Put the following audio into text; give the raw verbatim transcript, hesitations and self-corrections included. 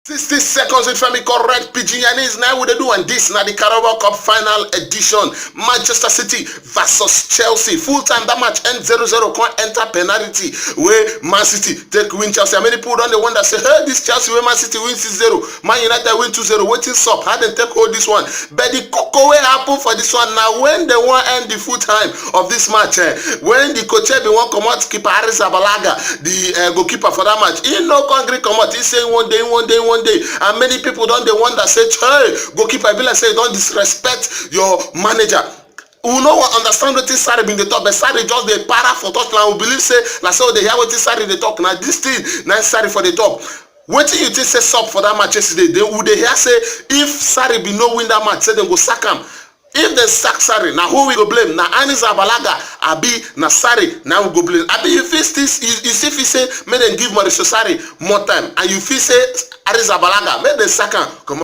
Sixty seconds with Femi, correct Pidgin Yanis. Now we dey do, and this na the Carabao Cup final edition. Manchester City versus Chelsea. Full time that match end zero zero, come enter penalty wey Man City take win Chelsea. And many people don dey wonder say, hey, this Chelsea wey Man City win six zero, Man United win two zero, wetin sup? How dem take hold this one? But the koko wey happen for this one na when dem wan end the full time of this match, eh, when the coach bin wan comot keeper Arrizabalaga, the uh, goalkeeper for that match, he no come gree comot. He say one day, one day, one day, and many people don dey wonder say, hey, goalkeeper, e be like say you don disrespect your manager. We no wan understand wetin Sarri bin dey talk, but Sarri just dey para for touchline. We believe say na so dey hear wetin Sarri dey talk. Na this thing na Sarri for dey talk. Wetin you think say sup for that match yesterday? They would dey hear say if Sarri bin no win that match, say dem go sack am. If dem sack Sarri, na who we go blame? Na Arrizabalaga abi na Sarri na we go blame? Abi you fit still, you, you still fit say make dem give Maurizio Sarri more time, and you fit say Arrizabalaga make dem sack am comot?